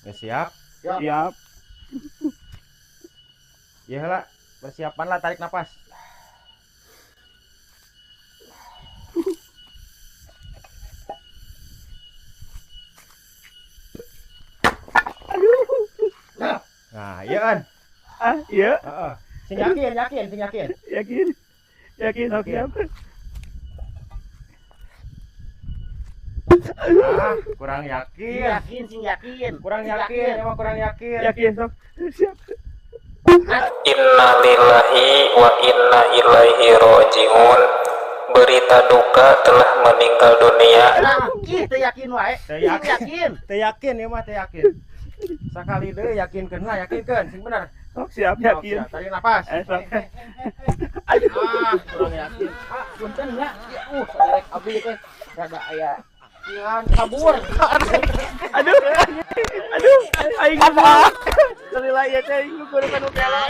Geus siap? Siap. Ya heula, persiapan lah, tarik napas. Nah, iya kan? Ah, iya. Heeh. Sing yakin, yakin, sing yakin. Yakin. Yakin, sok siap. Ah, kurang yakin. Yakin, sing yakin. Kurang yakin, emang kurang yakin. Yakin, sok. Siap. Innalillahi wa inna ilaihi rojiun. Berita duka telah meninggal dunia. Nah, ih teu yakin wae. Teu Sing yakin. yakin. Teu yakin ya mah, teu yakin. Sakali deui yakinkeun lah, yakinkeun sing bener. Sok siap, Sok, yakin. siap. Tarik napas. Eh, sok. Ah, kurang yakin. Ah, punten nya. Ya, saderek abdi teh rada aya Jangan kabur. Aduh. Aduh, aing apa? Lila ieu teh aing ngukur kanu kela.